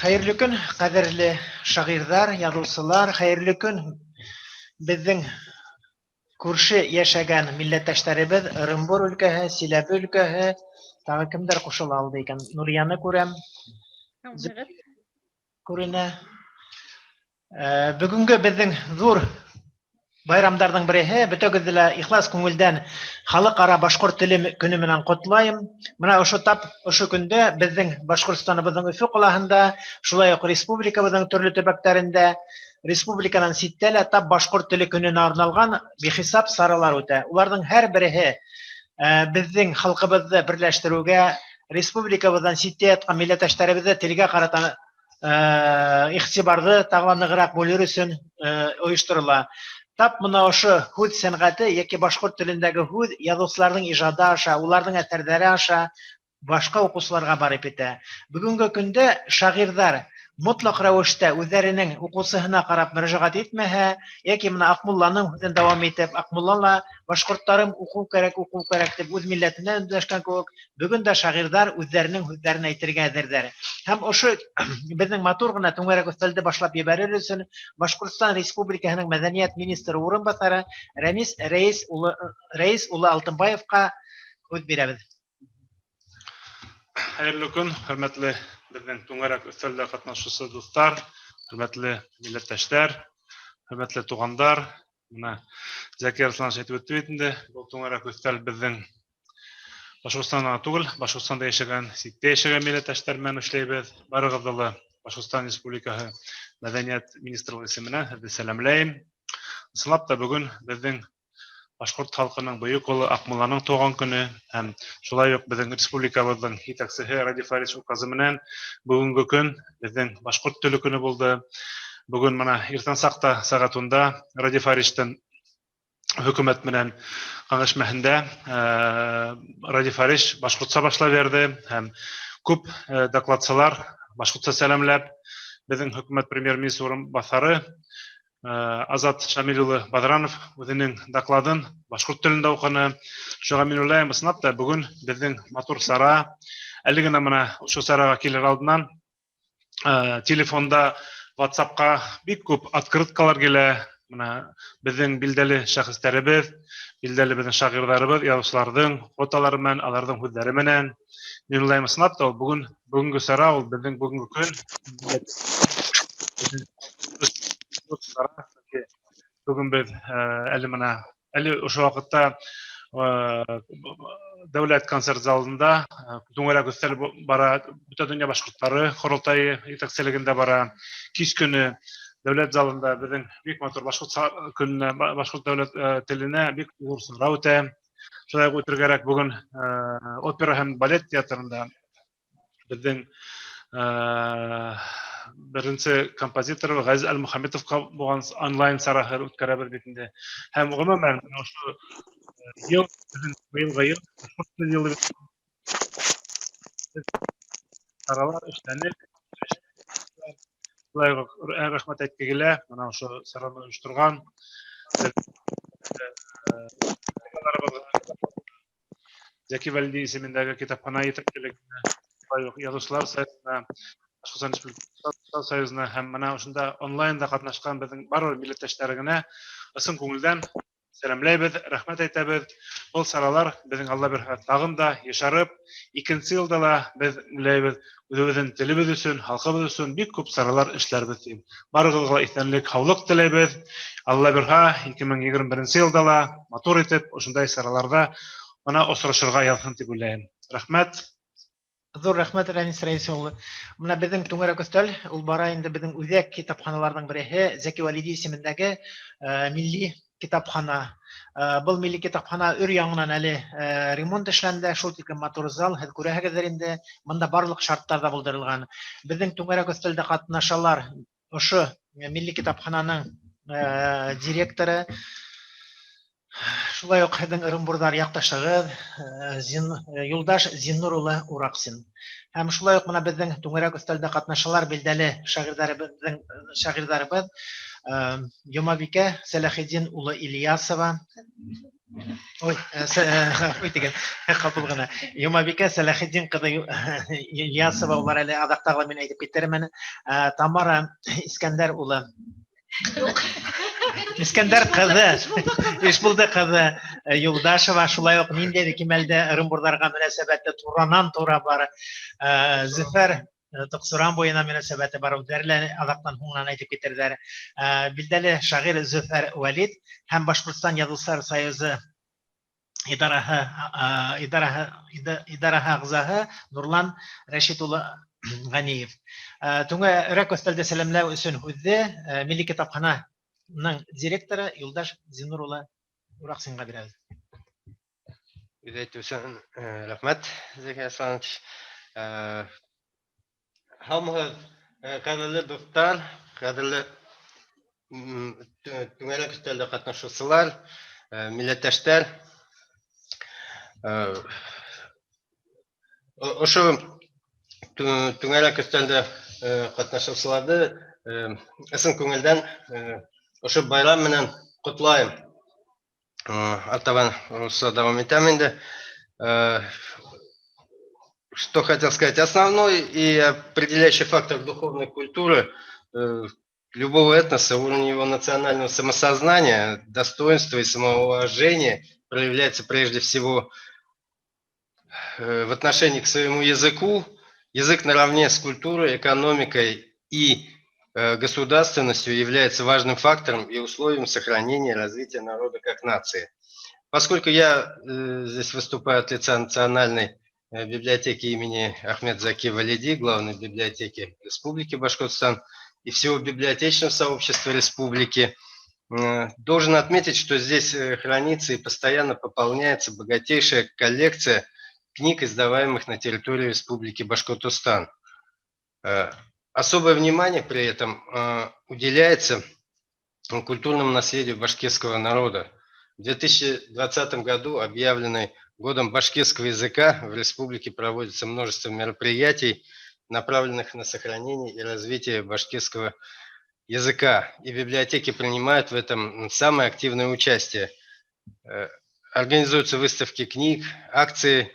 Хәйерле көн, ҡәҙерле шағирҙар, яҙыусылар, хәйерле көн беҙҙең күрше йәшәгән милләттәштәребеҙ Ырымбур өлкәһе, Силәбе өлкәһе, тағы кемдәр ҡушыла алды икән? Нурияны күрәм, күренә. Бөгөнгө беҙҙең ҙур байрамдарҙың береһе, бөтәгеҙҙе лә ихлас күңелдән халыҡ-ара башҡорт теле көнө менән ҡотлайым. Мына ошо тап ошо көндә беҙҙең Башҡортостаныбыҙҙың Өфө ҡалаһында, шулай уҡ республикабыҙҙың төрлө төбәктәрендә, республиканан ситтә лә тап башҡорт теле көнөнә арналған бихисап саралар үтә. Уларҙың һәр береһе беҙҙең халҡыбыҙҙы берләштереүгә, республикабыҙҙан ситтә ятҡан милләттәштәребеҙҙе телгә ҡарата иғтибарҙы тағы ла нығыраҡ бүлер өсөн ойошторола. Тап мына ошо һүҙ сәнғәте йәки башҡорт телендәге һүҙ яҙыусыларҙың ижады аша, уларҙың әҫәрҙәре аша башҡа уҡыусыларға барып етә. Бөгөнгө көндә шағирҙар мотлаҡ рәүештә үҙҙәренең уҡыусыһына ҡарап мөрәжәғәт итмәһә, йәки мына Аҡмулланың һүҙен дауам итеп, Аҡмулла ла башҡорттарым уҡыу кәрәк, уҡыу кәрәк тип үҙ милләтенә өндәшкән кеүек, бөгөн дә шағирҙар үҙҙәренең һүҙҙәрен әйтергә әҙерҙәр. Һәм ошо беҙҙең матур ғына түңәрәк өҫтәлде башлап ебәрер өсөн Башҡортостан Республикаһының мәҙәниәт министры урынбаҫары Рәмис Рәис улы Алтынбаевҡа һүҙ бирәбеҙ. Хәйерле көн, хөрмәтле беҙҙең түңәрәк өҫтәлдә ҡатнашыусы дуҫтар, хөрмәтле милләттәштәр, хөрмәтле туғандар. Мына Зәки Арсланович әйтеп үтте бит инде, был түңәрәк өҫтәл беҙҙең Башҡортостанда ғына түгел, Башҡортостанда йәшәгән, ситтә йәшәгән милләттәштәр менән эшләйбеҙ. Барығыҙҙы ла Башҡортостан Республикаһы Мәҙәниәт министрлығы исеменән һеҙҙе сәләмләйем. Ысынлап та бөгөн беҙҙең башҡорт халҡының бөйөк улы Аҡмулланың тыуған көнө һәм шулай уҡ беҙҙең республикабыҙҙың етәксеһе Радий Фаридович указы менән бөгөнгө көн беҙҙең башҡорт теле көнө булды. Бөгөн мына иртән саҡта сәғәт 10-да Радий Фаридовичтың хөкүмәт менән кәңәшмәһендә Радий Фаридович башҡортса башлап бирҙе һәм күп докладсылар башҡортса сәләмләп, беҙҙең хөкүмәт премьер-министр урынбаҫары Азат Шамил улы Баҙранов үҙенең докладын башҡорт телендә уҡыны. Шуға мин уйлайым, ысынлап та бөгөн беҙҙең матур сара. Әле генә мына ошо сараға килер алдынан телефонда WhatsApp-ҡа бик күп открыткалар килә. Мына беҙҙең билдәле шәхестәребеҙ, билдәле беҙҙең шағирҙарыбыҙ, яҙыусыларҙың фотолары менән, аларҙың һүҙҙәре менән. Мин уйлайым, ысынлап та ул бөгөн бөгөнгө сара, ул беҙҙең бөгөнгө көн сара, сөнки бөгөн беҙ әле мына әле ошо ваҡытта дәүләт концерт залында түңәрәк өҫтәл бара, бөтә донъя башҡорттары ҡоролтайы етәкселегендә бара. Кис көнө дәүләт залында беҙҙең бик матур башҡорт көнөнә, башҡорт дәүләт теленә бик ҙур сара үтә. Шулай уҡ үтергәрәк бөгөн опера һәм балет театрында беҙҙең беренсе композитор Ғәзиз Әлмөхәмәтовҡа булған онлайн сараһы үткәрәбеҙ бит инде. Һәм ғөмүмән ошо йыл, беҙҙең быйылғы йыл башҡорт теле йылы бит. Саралар эшләнеп, шулай уҡ рәхмәт әйтке килә мына ошо сараны ойошторған коллегаларыбыҙға, Зәки Вәлиди исемендәге китапхана етәкселегенә, шулай уҡ Яҙыусылар союзына, Башҡортостан Республикаһы союзына һәм мына ошонда онлайнда ҡатнашҡан беҙҙең барлыҡ милләттәштәрегенә ысын күңелдән сәләмләйбеҙ, рәхмәт әйтәбеҙ. Был саралар беҙҙең, Алла бирһә, тағын да йышарып, икенсе йылда ла беҙ уйлайбыҙ, үҙебеҙҙең телебеҙ өсөн, халҡыбыҙ өсөн бик күп саралар эшләрбеҙ тип. Барығыҙға ла иҫәнлек, һаулыҡ теләйбеҙ. Алла бирһә, 2021 йылда ла матур итеп ошондай сараларҙа мына осрашырға яҙһын тип уйлайым. Рәхмәт. Ҙур рәхмәт, Рәнис Рәис улы. Мына беҙҙең түңәрәк өҫтәл, ул бара инде беҙҙең үҙәк китапханаларҙың береһе Зәки Вәлиди исемендәге милли китапхана. Был милли китапхана өр яңынан әле ремонт эшләнде, шул тиклем матур зал, һеҙ күрәһегеҙҙер инде, мында барлыҡ шарттар ҙа булдырылған. Беҙҙең түңәрәк өҫтәлдә ҡатнашалар ошо милли китапхананың директоры, шулай уҡ һеҙҙең Ырымбурҙар яҡташығыҙ Юлдаш Зиннур улы Ураксин. Һәм шулай уҡ мына беҙҙең түңәрәк өҫтәлдә ҡатнашалар билдәле шағирҙарыбыҙҙың шағирҙарыбыҙ Йомабикә Сәләхетдин улы Ильясова. Ой, ой тигән, ҡапыл ғына. Йомабикә Сәләхетдин ҡыҙы Ильясова, улар әле аҙаҡтағы мин әйтеп китермен. Тамара Искәндәр улы. Юҡ. Искәндәр ҡыҙы, Ишбулды ҡыҙы Юлдашева, шулай уҡ ниндәйҙер кимәлдә Ырымбурҙарға мөнәсәбәте туранан-тура бар. Зөфәр Тоҡсуран буйына мөнәсәбәте бар, үҙҙәре лә аҙаҡтан һуңынан әйтеп китерҙәр. Билдәле шағир Зөфәр Вәлит һәм Башҡортостан Яҙыусылар союзы идараһы ағзаһы Нурлан Рәшит улы Ғәниев. Түңәрәк өҫтәлде сәләмләү өсөн һүҙҙе Милли китапхананың директоры Юлдаш Зиннур улы Ураҡсинға бирәбеҙ. Үҙ әйтеү өсөн рәхмәт, Зәки Асланович. Һаумыһығыҙ, ҡәҙерле дуҫтар, ҡәҙерле түңәрәк өҫтәлдә ҡатнашыусылар, милләттәштәр. Ошо түңәрәк өҫтәлдә ҡатнашыусыларҙы ысын күңелдән ошо байрам менән ҡотлайым. Артабан русса дауам итәм инде. Что хотел сказать? Основной и определяющий фактор духовной культуры любого этноса, уровень его национального самосознания, достоинства и самоуважения проявляется прежде всего в отношении к своему языку. Язык наравне с культурой, экономикой и государственностью является важным фактором и условием сохранения и развития народа как нации. Поскольку я здесь выступаю от лица Национальной библиотеки имени Ахмед Заки Валиди, главной библиотеки Республики Башкортостан и всего библиотечного сообщества республики, должен отметить, что здесь хранится и постоянно пополняется богатейшая коллекция книг, издаваемых на территории Республики Башкортостан. Особое внимание при этом уделяется культурному наследию башкирского народа. В 2020 году, объявленный годом башкирского языка, в республике проводится множество мероприятий, направленных на сохранение и развитие башкирского языка. И библиотеки принимают в этом самое активное участие. Организуются выставки книг, акции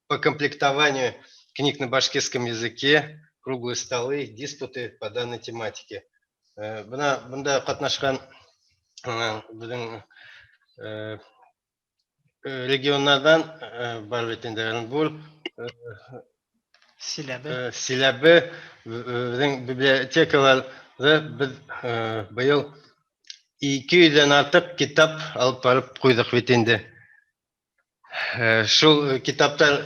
по комплектованию книг на башкирском языке, круглые столы, диспуты по данной тематике. Бына бында ҡатнашҡан беҙҙең региондарҙан бар бит инде Ырымбур, Силәбе. Силәбе, беҙҙең библиотекаларҙы беҙ быйыл 200-ҙән артыҡ китап алып барып ҡуйҙыҡ бит инде. Шул китаптар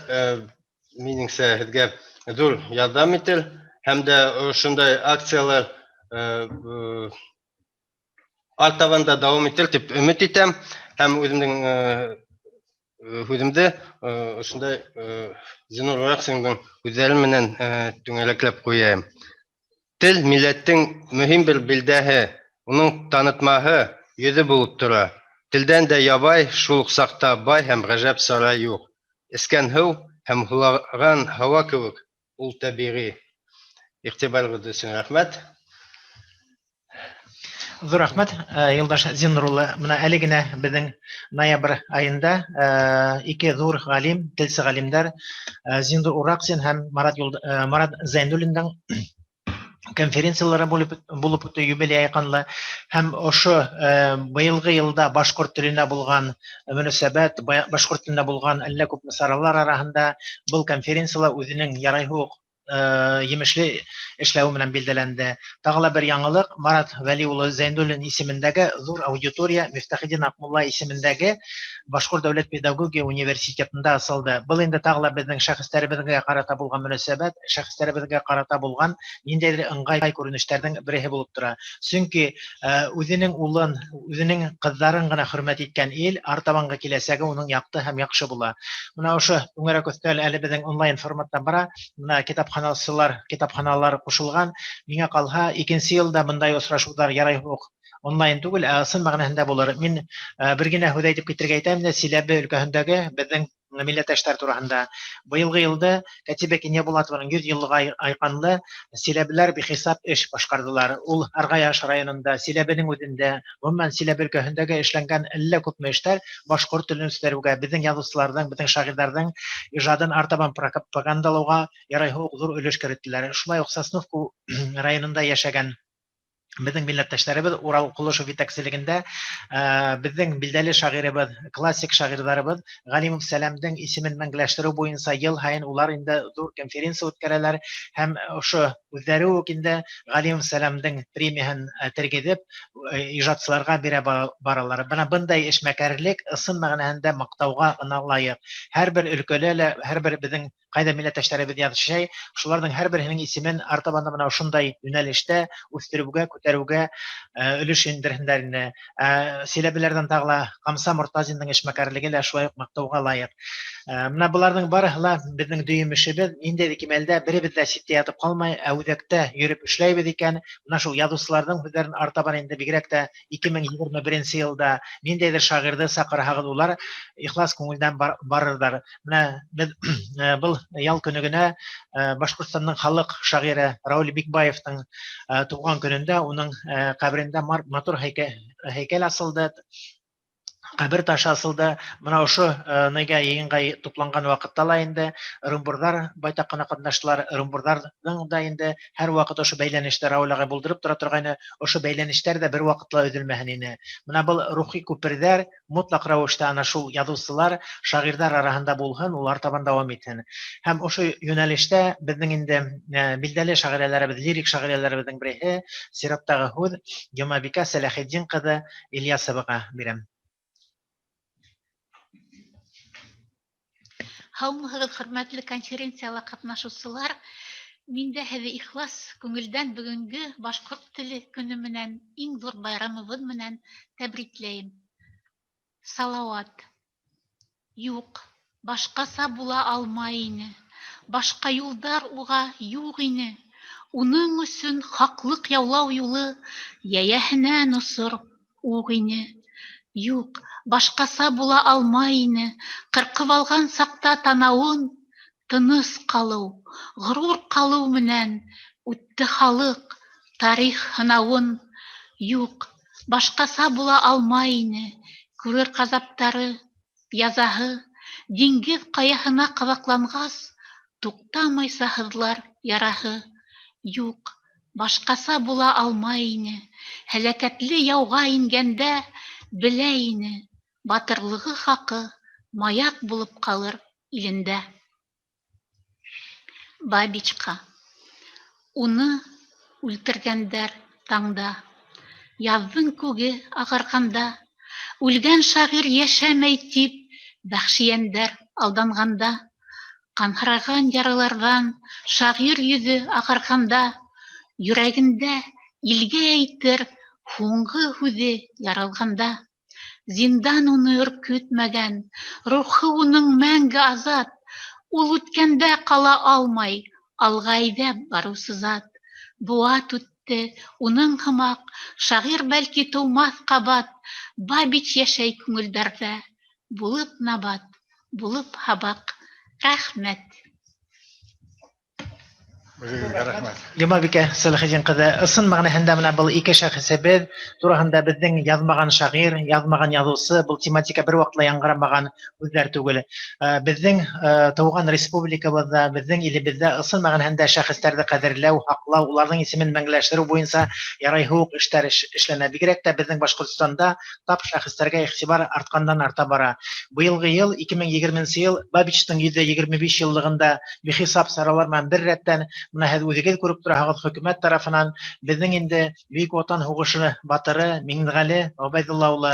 минеңсә һеҙгә ҙур ярҙам итер һәм дә ошондай акциялар артабан да дауам итер тип өмөт итәм һәм үҙемдең һүҙемде ошондай Зиннур Ураҡсиндың һүҙҙәре менән түңәрәкләп ҡуяйым. Тел милләттең мөһим бер билдәһе, уның танытмаһы, йөҙө булып тора. Телдән дә ябай, шул уҡ саҡта бай һәм ғәжәп сара юҡ. Эскән һыу һәм һулаған һауа кеүек ул тәбиғи. Иғтибарығыҙ өсөн рәхмәт. Ҙур рәхмәт, Юлдаш Зиннур улы. Бына әле генә беҙҙең ноябрь айында ике ҙур ғалим, телсе ғалимдар, Зиннур Ураҡсин һәм Марат Зәйнуллиндың конференциялары булып үтте юбилей ҡанлы. Һәм ошо быйылғы йылда башҡорт теленә булған мөнәсәбәт, башҡорт теленә булған әллә күпме саралар араһында был конференциялар үҙенең ярайһы уҡ емешле эшләүе менән билдәләнде. Тағы ла бер яңылыҡ: Марат Вәли улы Зәйнуллин исемендәге ҙур аудитория Мифтахетдин Аҡмулла исемендәге Башҡорт дәүләт педагогия университетында асылды. Был инде тағы ла беҙҙең шәхестәребеҙгә ҡарата булған мөнәсәбәт, шәхестәребеҙгә ҡарата булған ниндәйҙер ыңғай күренештәрҙең береһе булып тора. Сөнки үҙенең улын, үҙенең ҡыҙҙарын ғына хөрмәт иткән ил артабанғы киләсәге уның яҡты һәм яҡшы була. Бына ошо түңәрәк өҫтәл әле беҙҙең онлайн форматта бара. Бына китапханасылар, китапханалар ҡушылған. Миңә ҡалһа, икенсе йылда бындай осрашыуҙар ярай уҡ онлайн түгел, ә ысын мәғәнәһендә булыр. Мин бер генә һүҙ әйтеп китергә әйтәм дә, Силәбе өлкәһендәге беҙҙең Милләттәштәр тураһында. Быйылғы йылды Кәтибә Кинйәбулатованың 100 йыллығы айҡанлы силәбеләр бихисап эш башҡарҙылар. Ул Арғаяш районында, Силәбенең үҙендә, ғөмүмән, Силәбе өлкәһендәге эшләнгән әллә күпме эштәр башҡорт телен үҫтереүгә, беҙҙең яҙыусыларҙың, беҙҙең шағирҙарҙың ижадын артабан пропагандалауға ярайһы уҡ ҙур өлөш кереттеләр. Шулай уҡ Сосновка районында йәшәгән беҙҙең милләттәштәребеҙ Урал Ҡолошов етәкселегендә беҙҙең билдәле шағирыбыҙ, классик шағирҙарыбыҙ Ғалимов Сәләмдең исемен мәңгеләштереү буйынса йыл һайын улар инде ҙур конференция үткәрәләр һәм ошо үҙҙәре үк инде Ғалимов Сәләмдең премияһын тергеҙеп ижадсыларға бирә баралар. Бына бындай эшмәкәрлек ысын мәғәнәһендә маҡтауға ғына лайыҡ. Һәр бер өлкәлә лә, һәр бер беҙҙең ҡайҙа милләттәштәребеҙ йәшәй, шуларҙың һәр береһенең исемен артабан да бына ошондай йүнәлештә үҫтереүгә, күтәреүгә өлөш индерһендәр ине. Силәбеләрҙән тағы ла Ҡамса Мортазиндың эшмәкәрлеге лә шулай уҡ маҡтауға лайыҡ. Бына быларҙың барыһы ла беҙҙең дөйөм эшебеҙ. Ниндәй кимәлдә беребеҙ ҙә ситтә ятып ҡалмай, ә үҙәктә йөрөп эшләйбеҙ икән, бына шул яҙыусыларҙың һүҙҙәрен артабан инде бигерәк тә 2021 йылда ниндәйҙер шағирҙы саҡырһағыҙ, улар ихлас күңелдән барырҙар. Бына беҙ был ял көнө генә Башҡортостандың халыҡ шағиры Рауль Бикбаевтың тыуған көнөндә уның ҡәберендә матур һәйкәл асылды, ҡәбер ташы асылды. Бына ошо нигә йыйынға тупланған ваҡытта ла инде ырымбурҙар байтаҡ ҡына ҡатнаштылар. Ырымбурҙарҙың да инде һәр ваҡыт ошо бәйләнештәр Рауль ағай булдырып тора торғайны, ошо бәйләнештәр ҙә бер ваҡытта ла өҙөлмәһен ине. Бына был рухи күперҙәр мотлаҡ рәүештә ана шул яҙыусылар, шағирҙар араһында булһын, улар табан дауам итһен. Һәм ошо йүнәлештә беҙҙең инде билдәле шағирәләребеҙ, лирик шағирәләребеҙҙең береһе, сираттағы һүҙ Йомабикә Сәләхетдин ҡыҙы Ильясоваға бирәм. Һаумыһығыҙ, хөрмәтле конференцияла ҡатнашыусылар! Мин дә һеҙҙе ихлас күңелдән бөгөнгө башҡорт теле көнө менән, иң ҙур байрамыбыҙ менән тәбрикләйем. Салауат. Юҡ, башҡаса була алмай ине. Башҡа юлдар уға юҡ ине. Уның өсөн хаҡлыҡ яулау юлы йәйәһенән осор уҡ ине. Юҡ, башҡаса була алмай ине. Ҡырҡып алған саҡта танауын, тыныс ҡалыу, ғорур ҡалыу менән үтте халыҡ тарих һынауын. Юҡ, башҡаса була алмай ине. Күрер ғазаптары, язаһы, диңгеҙ ҡаяһына ҡаҙаҡланғас, туҡтамайса һыҙлар яраһы. Юҡ, башҡаса була алмай ине. Һәләкәтле яуға ингәндә белә ине, батырлығы хаҡы маяҡ булып ҡалыр илендә. Бабичҡа. Уны үлтергәндәр таңда, яҙҙың күге ағарғанда, үлгән шағир йәшәмәй тип вәхшиәндәр алданғанда, ҡанһыраған яраларҙан шағир йөҙө ағарғанда, йөрәгендә илгә әйтер һуңғы һүҙе яралғанда, зиндан уны өркөтмәгән, рухы уның мәңге азат, ул үткәндә ҡала алмай, алға әйҙәп барыусы зат. Быуат үтте, уның һымаҡ шағир бәлки тыумаҫ ҡабат, Бабич йәшәй күңелдәрҙә, булып набат, булып һабаҡ. Рәхмәт. Үҙегеҙгә рәхмәт. Йомабикә Сәләхетдин ҡыҙы, ысын мәғәнәһендә бына был ике шәхесебеҙ тураһында беҙҙең яҙмаған шағир, яҙмаған яҙыусы, был тематика бер ваҡытта ла яңғырамаған һүҙҙәр түгел. Беҙҙең тыуған республикабыҙҙа, беҙҙең илебеҙҙә ысын мәғәнәһендә шәхестәрҙе ҡәҙерләү, һаҡлау, уларҙың исемен мәңгеләштереү буйынса ярайһы уҡ эштәр эшләнә. Бигерәк тә беҙҙең Башҡортостанда тап шәхестәргә иғтибар артҡандан арта бара. Быйылғы йыл, 2020 йыл, Бабичтың 125 йыллығында бихисап саралар менән бер рәттән, бына һеҙ үҙегеҙ күреп тораһығыҙ, хөкүмәт тарафынан беҙҙең инде Бөйөк Ватан һуғышы батыры Миңнеғәле Ғөбәйҙулла улы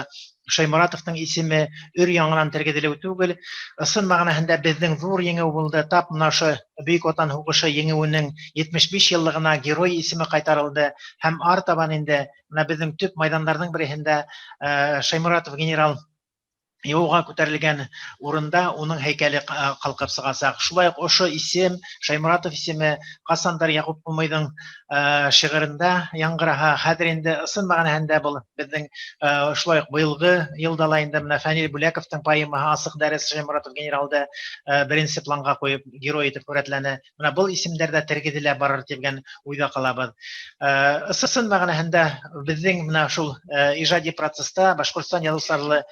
Шайморатовтың исеме өр яңынан тергеҙелеү түгел, ысын мәғәнәһендә беҙҙең ҙур еңеү булды. Тап бына ошо Бөйөк Ватан һуғышы еңеүенең 75 йыллығына герой исеме ҡайтарылды һәм артабан инде бына беҙҙең төп майҙандарҙың береһендә Шайморатов генерал Йыуға күтәрелгән урында уның һәйкәле ҡалҡып сығасаҡ. Шулай уҡ ошо исем, Шайморатов исеме, ҡасандыр Яҡуп Ҡумыйҙың шиғырында яңғыраһа, хәҙер инде ысын мәғәнәһендә был беҙҙең шулай уҡ быйылғы йылда ла инде менә Фәнил Бүләковтың поэмаһы «Асыҡ дәрес» Шайморатов генералды беренсе планға ҡуйып герой итеп һүрәтләне. Менә был исемдәр дә тергеҙелә барыр тигән уйҙа ҡалабыҙ. Ысын мәғәнәһендә беҙҙең менә шул ижади процесста Башҡортостан яҙыусылары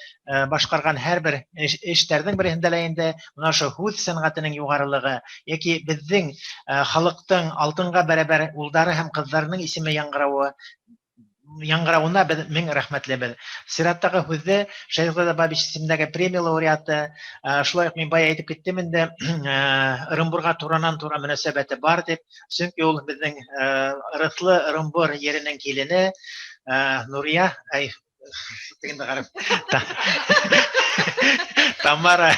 башҡарған һәр бер эштәрҙең береһендә лә инде мына ошо һүҙ сәнғәтенең юғарылығы йәки беҙҙең халыҡтың алтынға бәрәбәр улдары һәм ҡыҙҙарының исеме яңғырауына беҙ мең рәхмәтлебеҙ. Сираттағы һүҙҙе Шәйхзада Бабич исемендәге премия лауреаты, шулай уҡ мин бая әйтеп киттем инде, Ырымбурға туранан-тура мөнәсәбәте бар тип, сөнки ул беҙҙең ырыҫлы Ырымбур еренең килене, Нурия, ай, тегендә ҡарап, Тамара.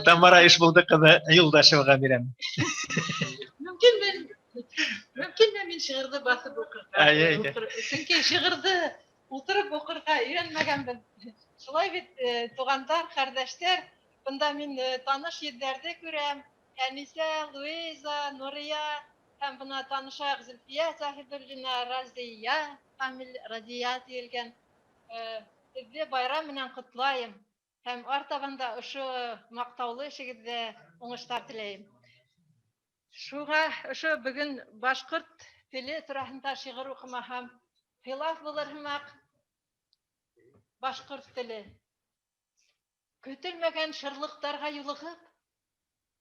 Тамара Ишбулды ҡыҙы Юлдашеваға бирәм. Мөмкинме мин шиғырҙы баҫып уҡырға? Сөнки шиғырҙы ултырып уҡырға өйрәнмәгәнбеҙ. Шулай бит, туғандар, ҡәрҙәштәр, бында мин таныш йөҙҙәрҙе күрәм. Әнисә, Луиза, Нурия һәм бына танышайыҡ Зөлфиә Заһидуллина, Разия, Камил Разия тиелгән. Һеҙҙе байрам менән ҡотлайым һәм артабан да ошо маҡтаулы эшегеҙҙә уңыштар теләйем. Шуға ошо бөгөн башҡорт теле тураһында шиғыр уҡымаһам, хилаф булыр һымаҡ. Башҡорт теле. Көтөлмәгән шырлыҡтарға юлығып,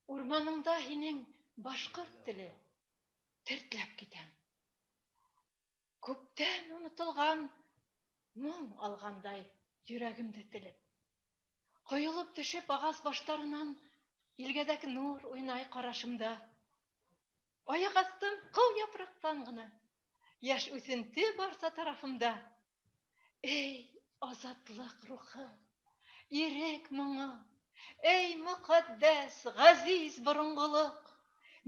урманыңда һинең башҡорт теле тертләп китәм. Күптән онотолған моң алғандай йөрәгемде телеп. Ҡойолоп төшөп ағас баштарынан илгәҙәк нур уйнай ҡарашымда. Аяҡ аҫтым ҡыу япраҡтан ғына, йәш үҫенте барса тарафымда. Эй, азатлыҡ рухы, ирек моңо, эй, мөҡәддәс, ғәзиз боронғолоҡ,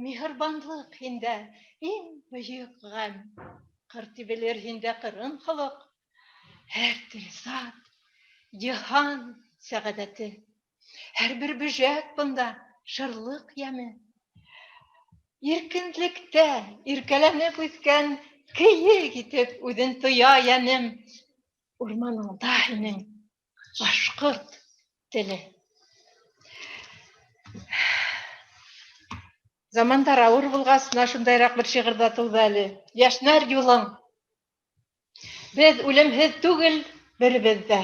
миһырбанлыҡ һиндә иң бөйөк ғәм, ҡыр тибелер һиндә ҡырын холоҡ, һәр тере зат, йыһан сәғәҙәте, һәр бер бөжәк бында шырлыҡ йәме. Иркенлектә иркәләнеп үҫкән кейек итеп үҙен тоя йәнем. Урманыңда һинең башҡорт теле. Замандар ауыр булғас, бына шундайыраҡ бер шиғыр ҙа тыуҙы әле. Йәшнәр юлың. Беҙ үлемһеҙ түгел беребеҙ ҙә.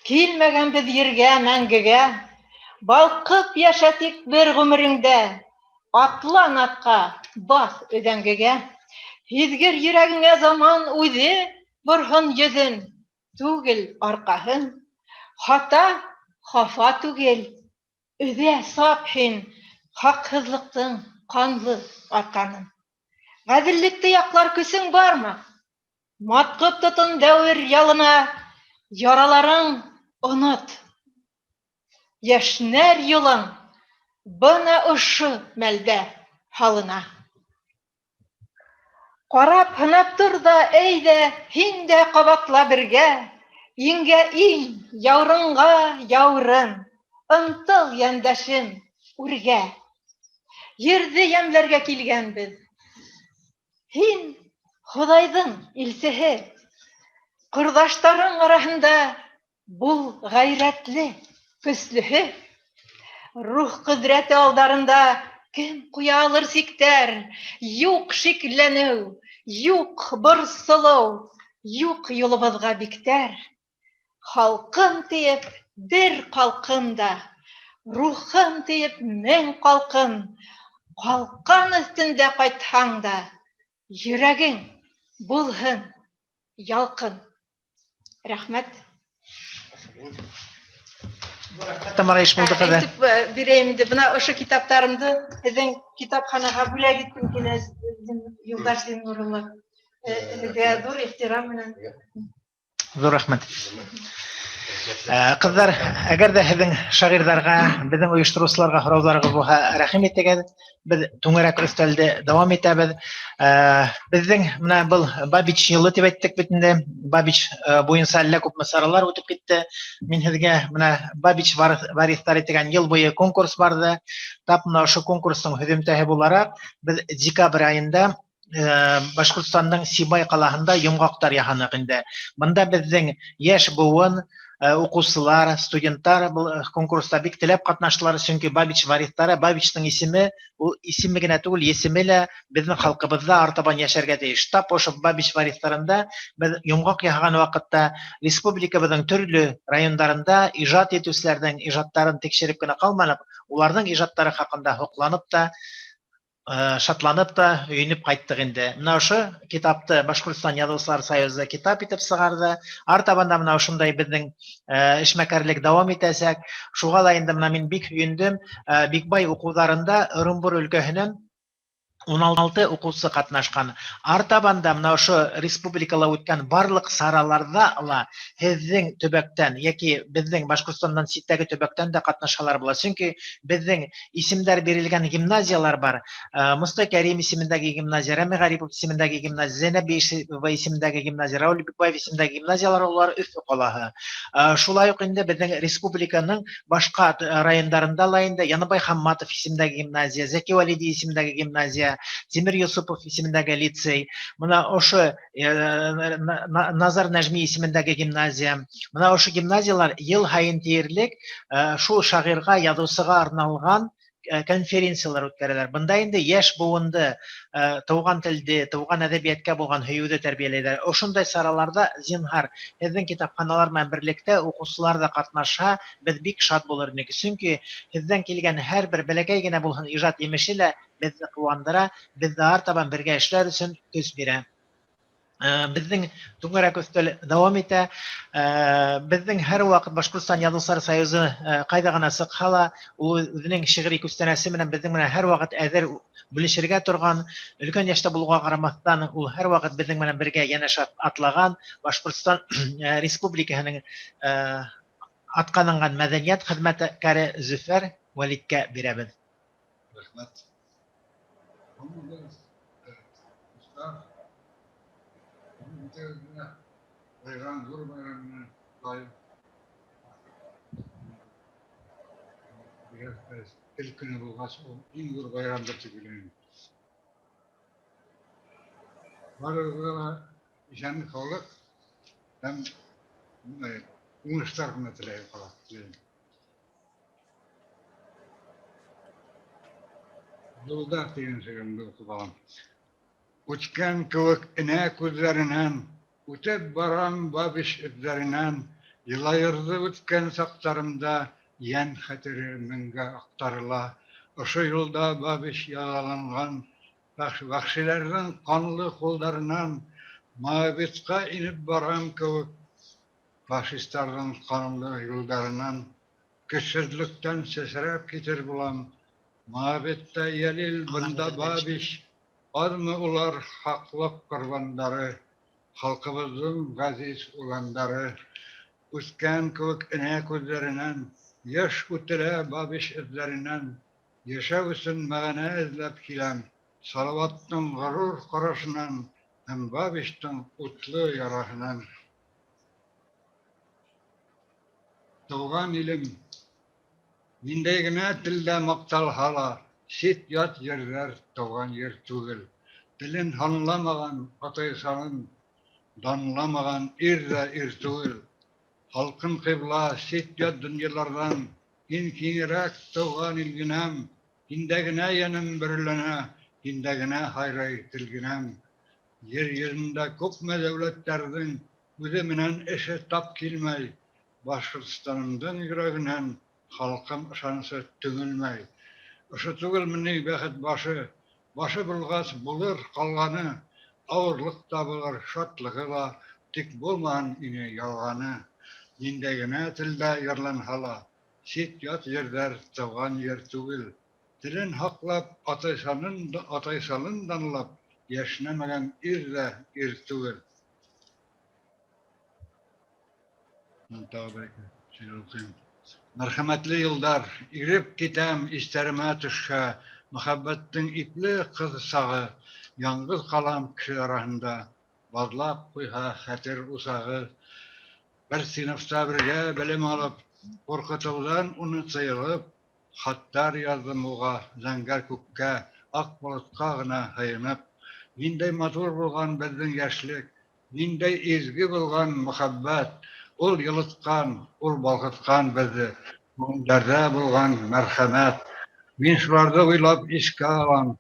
Килмәгәнбеҙ ергә мәңгегә. Балҡып йәшә тик бер ғүмереңдә. Атлан атҡа, баҫ өҙәңгегә. Һиҙгер йөрәгеңә заман үҙе борһон йөҙөн, түгел арҡаһын. Хата хафа түгел, өҙә сап һин хаҡһыҙлыҡтың ҡанлы арҡанын. Ғәҙеллекте яҡлар көсөң бармы? Матҡып тотон дәүер ялына, яраларың онот. Йәшнәр юлың бына ошо мәлдә һалына. Ҡарап һынап тор ҙа, әйҙә, һин дә ҡабатла бергә. Иңгә иң, яурынға яурын, ынтыл йәндәшем үргә. Ерҙе йәмләргә килгәнбеҙ. Һин Хоҙайҙың илсеһе. Ҡорҙаштарың араһында бул ғәйрәтле, көслөһө. Рух ҡөҙрәте алдарында кем ҡуя алыр сиктәр? Юҡ шикләнеү, юҡ борсолоу, юҡ юлыбыҙға биктәр. Халҡым тиеп бер ҡалҡын да, рухым тиеп мең ҡалҡын. Ҡалҡан өҫтөндә ҡайтһаң да, йөрәгең булһын ялҡын. Рәхмәт. Тамара Ишбулды ҡыҙы. Әйтеп бирәйем инде. Бына ошо китаптарымды һеҙҙең китапханаға бүләк иткем килә, Юлдаш Зиннур улы. Һеҙгә ҙур ихтирам менән. Ҙур рәхмәт. Ҡыҙҙар, әгәр ҙә һеҙҙең шағирҙарға, беҙҙең ойоштороусыларға һорауҙарығыҙ булһа, рәхим итегеҙ. Беҙ түңәрәк өҫтәлде дауам итәбеҙ. Беҙҙең менә был Бабич йылы тип әйттек бит инде. Бабич буйынса әллә күпме саралар үтеп китте. Мин һеҙгә менә Бабич вариҫтары тигән йыл буйы конкурс барҙы. Тап менә ошо конкурстың һөҙөмтәһе булараҡ, беҙ декабрь айында Башҡортостандың Сибай ҡалаһында йомғаҡтар яһаныҡ инде. Бында беҙҙең йәш быуын, уҡыусылар, студенттар был конкурста бик теләп ҡатнаштылар, сөнки Бабич вариҫтары, Бабичтың исеме, ул исеме генә түгел, есеме лә беҙҙең халҡыбыҙҙа артабан йәшәргә тейеш. Тап ошо Бабич вариҫтарында беҙ йомғаҡ яһаған ваҡытта республикабыҙҙың төрлө райондарында ижад итеүселәрҙең ижадтарын тикшереп кенә ҡалманыҡ, уларҙың ижадтары хаҡында һоҡланып та, шатланып та һөйөнөп ҡайттыҡ инде. Менә ошо китапты Башҡортостан Яҙыусылар союзы китап итеп сығарҙы. Артабан да менә ошондай беҙҙең эшмәкәрлек дауам итәсәк. Шуға ла инде менә мин бик һөйөндөм. Бикбай уҡыуҙарында Ырымбур өлкәһенән 16 уҡыусы ҡатнашҡан. Артабан да менә ошо республикала үткән барлыҡ сараларҙа ла һеҙҙең төбәктән йәки беҙҙең Башҡортостандан ситтәге төбәктән дә ҡатнашалар була. Сөнки беҙҙең исемдәр бирелгән гимназиялар бар. Мостай Кәрим исемендәге гимназия, Рәми Ғарипов исемендәге гимназия, Зәйнәб Бейшева исемендәге гимназия, Рауль Бикбаев исемендәге гимназиялар, улар Өфө ҡалаһы. Шулай уҡ инде беҙҙең республиканың башҡа райондарында ла инде Яныбай Хамматов исемендәге гимназия, Зәки Вәлиди исемендәге гимназия, Тимер Йосопов исемендәге лицей, мына ошо Назар Нәжми исемендәге гимназия. Мына ошо гимназиялар йыл һайын тиерлек шул шағирға, яҙыусыға арналған конференциялар үткәрәләр. Бында инде йәш быуынды тыуған телде, тыуған әҙәбиәткә булған һөйөүҙе тәрбиәләйҙәр. Ошондай сараларҙа зинһар һеҙҙең китапханалар менән берлектә уҡыусылар ҙа ҡатнашһа, беҙ бик шат булыр инек. Сөнки һеҙҙән килгән һәр бер бәләкәй генә булһын ижад емеше лә беҙҙе ҡыуандыра, беҙҙе артабан бергә эшләр өсөн көс бирә. Беҙҙең түңәрәк өҫтәл дауам итә. Беҙҙең һәр ваҡыт Башҡортостан Яҙыусылар союзы ҡайҙа ғына сыҡһа ла, ул үҙенең шиғри күстәнәсе менән беҙҙең менән һәр ваҡыт әҙер бүлешергә торған, өлкән йәштә булыуға ҡарамаҫтан, ул һәр ваҡыт беҙҙең менән бергә йәнәшә атлаған Башҡортостан Республикаһының атҡаҙанған мәҙәниәт хеҙмәткәре Зөфәр Вәлиткә бирәбеҙ. Рәхмәт. Дуҫтар, байрам, ҙур байрам менән ҡотлайым. Бигерәк тә тел көнө булғас, ул иң ҙур байрамдыр тип уйлайым. Барығыҙға ла иҫәнлек, һаулыҡ һәм уңыштар ғына теләйем, ҡала теләйем. Юлда тигән шиғырымды уҡып алам. Үткән кеүек энә күҙҙәренән, үтеп барам Бабич эҙҙәренән, йылайырҙы үткән саҡтарымда, йән хәтере меңгә аҡтарыла. Ошо юлда Бабич яраланған, вәхшиләрҙең ҡанлы ҡулдарынан, Моабитҡа инеп барам кеүек, фашистарҙың ҡанлы юлдарынан, көсһөҙлөктән сәсрәп китер булам. Моабитта Йәлил, бында Бабич, аҙмы улар хаҡлыҡ ҡорбандары, халҡыбыҙҙың ғәзиз уландары. Үҫкән кеүек энә күҙҙәренән, йәш үтелә Бабич эҙҙәренән, йәшәү өсөн мәғәнә эҙләп киләм, Салауаттың ғорур ҡарашынан һәм Бабичтың утлы яраһынан. Тыуған илем, ниндәй генә телдә маҡталһа ла, сит ят ерҙәр тыуған ер түгел. Телен һанламаған, атайсанын данламаған ир ҙә ир түгел. Халҡын ҡибла сит ят донъяларҙан, һин киңерәк тыуған илгенәм, һиндә генә йәнем бөрөләнә, һиндә генә һайрай телгенәм. Ер йөҙөндә күпме дәүләттәрҙең үҙе менән эше тап килмәй, Башҡортостанымдың йөрәгенән халҡым ышанысы төңөлмәй. Ошо түгелме ни бәхет башы, башы булғас булыр ҡалғаны, ауырлыҡ та булыр, шатлығы ла, тик булмаһын ине ялғаны. Ниндәй генә телдә йырланһа ла, сит ят ерҙәр тыуған ер түгел. Телен һаҡлап, атайсанын данлап, йәшнәмәгән ир ҙә ир түгел. Шиғыр уҡыйым. Мәрхәмәтле йылдар, иреп китәм, иҫтәремә төшһә, мөхәббәттең ипле ҡыҙ сағы, яңғыҙ ҡалам кеше араһында, баҙлап ҡуйһа хәтер усағы. Бер синыфта бергә белем алып, ҡурҡытыуҙан уны тыйылып, хаттар яҙҙым уға зәңгәр күккә, аҡ болотҡа ғына һыйынып. Ниндәй матур булған беҙҙең йәшлек, ниндәй изге булған мөхәббәт, ул йылытҡан, ул балҡытҡан беҙҙе, күңелдәрҙә булған мәрхәмәт. Мин шуларҙы уйлап иҫкә алам,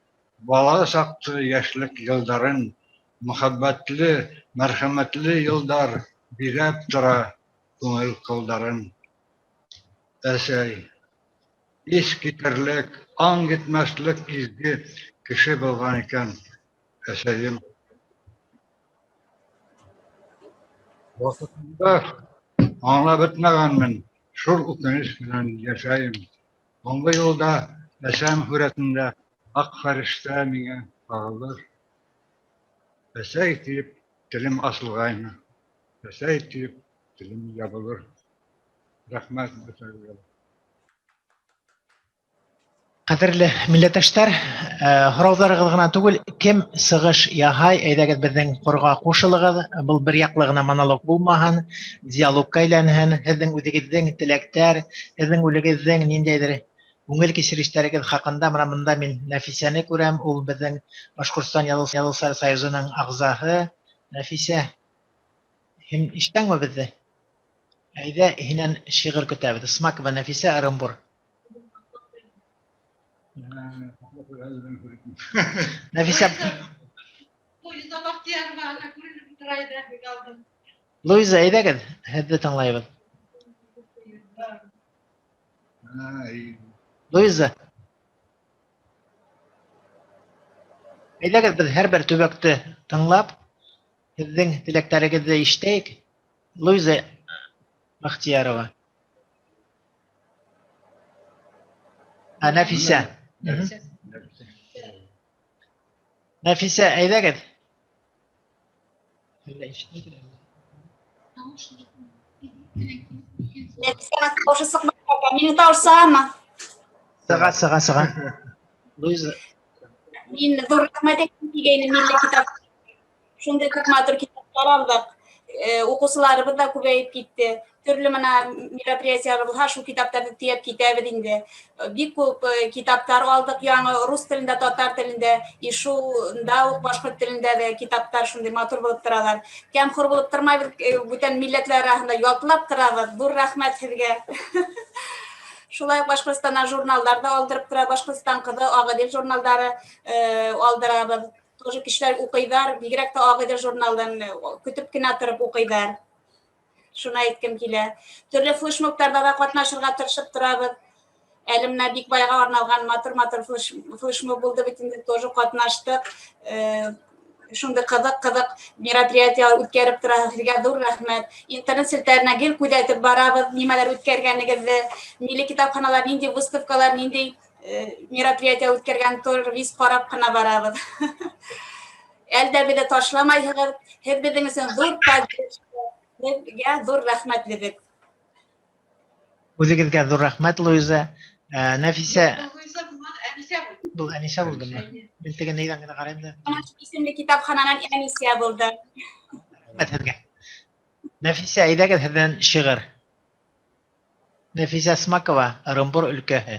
бала саҡты, йәшлек йылдарын, мөхәббәтле, мәрхәмәтле йылдар биҙәп тора күңел ҡылдарын. Әсәй, ис китерлек, аң етмәҫлек изге кеше булған икән әсәйем. Ваҡытында аңлап бөтмәгәнмен, шул үкенес менән йәшәйем. Һуңғы юлда әсәм һүрәтендә аҡ фәрештә миңә ҡағылыр. Әсәй тиеп телем асылғайны, әсәй тиеп телем ябылыр. Рәхмәт бөтәгеҙгә. Ҡәҙерле милләттәштәр, һорауҙарығыҙ ғына түгел, кем сығыш яһай, әйҙәгеҙ беҙҙең ҡорға ҡушылығыҙ. Был бер яҡлы ғына монолог булмаһын, диалогка әйләнһен. Һеҙҙең үҙегеҙҙең теләктәр, һеҙҙең үҙегеҙҙең ниндәйҙер күңел кисерештәрегеҙ хаҡында мына бында мин Нәфисәне күрәм, ул беҙҙең Башҡортостан Яҙыусылар союзының ағзаһы. Нәфисә, һин ишетәңме беҙҙе? Әйҙә, һинән шиғыр көтәбеҙ. Смакова Нәфисә, Ырымбур. Нәфисә. Луиза Бахтиярова ана күренеп тора ине, һүҙ алдым. Луиза, әйҙәгеҙ, һеҙҙе тыңлайбыҙ. Луиза. Әйҙәгеҙ, беҙ һәр бер төбәкте тыңлап, һеҙҙең теләктәрегеҙҙе ишетәйек. Луиза Бахтиярова. Ә, Нәфисә. Нәфисә, әйҙәгеҙ. Нәфисә тауышы сыҡмай, минең тауыш сығамы? Сыға, сыға, сыға. Луиза. Мин ҙур рәхмәт әйткем килгәйне милли китап. Шундай күп матур китаплар алдыҡ. Уҡыусыларыбыҙ ҙа күбәйеп китте. Төрлө мына мероприятиелар булһа, шул китаптарҙы төйәп китәбеҙ инде. Бик күп китаптар алдыҡ яңы рус телендә, татар телендә, и шунда уҡ башҡорт телендә ҙә китаптар шундай матур булып торалар. Кәм-хур булып тормайбыҙ, бүтән милләтләр араһында ялтлап торабыҙ. Ҙур рәхмәт һеҙгә. Шулай уҡ Башҡортостандан журналдар ҙа алдырып тора, Башҡортостан ҡыҙы, Ағиҙел журналдары алдырабыҙ. Тоже кешеләр уҡыйҙар, бигерәк тә Ағиҙел журналын көтөп кенә тороп уҡыйҙар. Шуны әйткем килә. Төрлө флешмобтарҙа ҙа ҡатнашырға тырышып торабыҙ. Әле менә Бикбайға арналған матур-матур флешмоб булды бит инде, тоже ҡатнаштыҡ. Шундай ҡыҙыҡ-ҡыҙыҡ мероприятиелар үткәреп тораһығыҙ, һеҙгә ҙур рәхмәт. Интернет селтәренә гел күҙәтеп барабыҙ, нимәләр үткәргәнегеҙҙе, милли китапханалар ниндәй выставкалар, ниндәй мероприятие үткәргән тоже виз ҡарап ҡына барабыҙ. Әле дә беҙҙе ташламайһығыҙ, һеҙ беҙҙең өсөн ҙур поддержка, һеҙгә ҙур рәхмәтлебеҙ. Үҙегеҙгә ҙур рәхмәт, Луиза. Нәфисә. Луиза булманы, Әнисә булды. Был Әнисә булдымы? Мин теге нейҙән генә ҡарайым да. Исемле китапхананан Әнисә булды. Рәхмәт һеҙгә. Нәфисә, әйҙәгеҙ һеҙҙән шиғыр. Нәфисә Смакова, Ырымбур өлкәһе.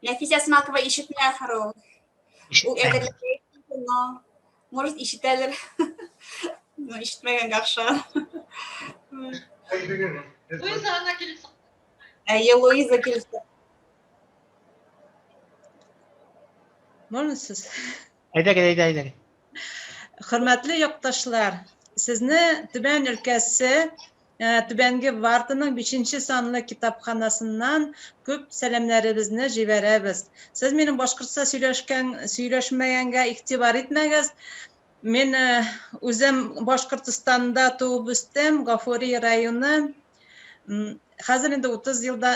Нәфисә Смакова ишетмәй ахыры ул. Ул әҙерләп, но, может, ишетәлер. Но ишетмәгәнгә оҡшаған. Луиза ана килеп сыҡты. Әйе, Луиза килеп сыҡты. Можно сүз? Әйҙәгеҙ, әйҙә, әйҙәгеҙ. Хөрмәтле яҡташлар, сезне Төмән өлкәсе Түбәнге Вартаның 5 санлы китапханасыннан күп сәламнәребезне җибәрәбез. Сез минем башҡортса сөйләшмәгәнгә игътибар итмәгез. Мин үзем Башҡортостанда тыуып үстем, Гафури районы. Хәзер инде 30 йылда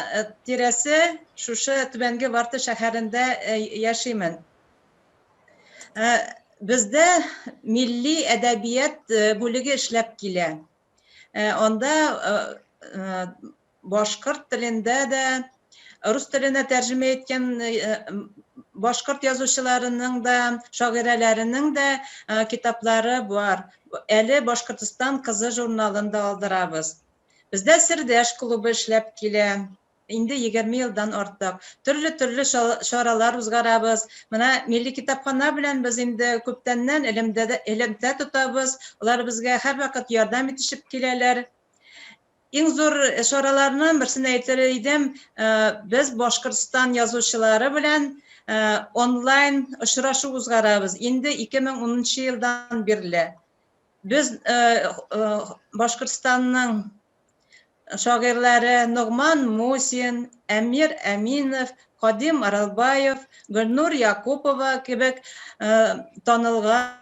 тирәсе шушы Түбәнге Варта шәһәрендә яшимен. Бездә милли әдәбият бүлеге эшләп килә. Анда Башҡорт телендә дә, рус теленә тәржемә иткән башҡорт яҙыусыларының да, шағирәләренең дә китаплары бар. Әле Башҡортостан ҡыҙы журналын да алдырабыҙ. Беҙҙә Серҙәш клубы эшләп килә. Инде 20 йылдан артыҡ. Төрлө-төрлө саралар уҙғарабыҙ. Мына Милли китапхана белән беҙ инде күптәннән элемтә тотабыҙ. Улар беҙгә һәр ваҡыт ярҙам итешеп киләләр. Иң ҙур сараларының берсен әйтер идем, беҙ Башҡортостан яҙыусылары белән онлайн осрашыу уҙғарабыҙ. Инде 2010 йылдан бирле. Беҙ Башҡортостандың шағирләре Ноғман Мусин, Әмир Әминов, Ҡадим Аралбаев, Гөлнур Яҡупова кебек танылған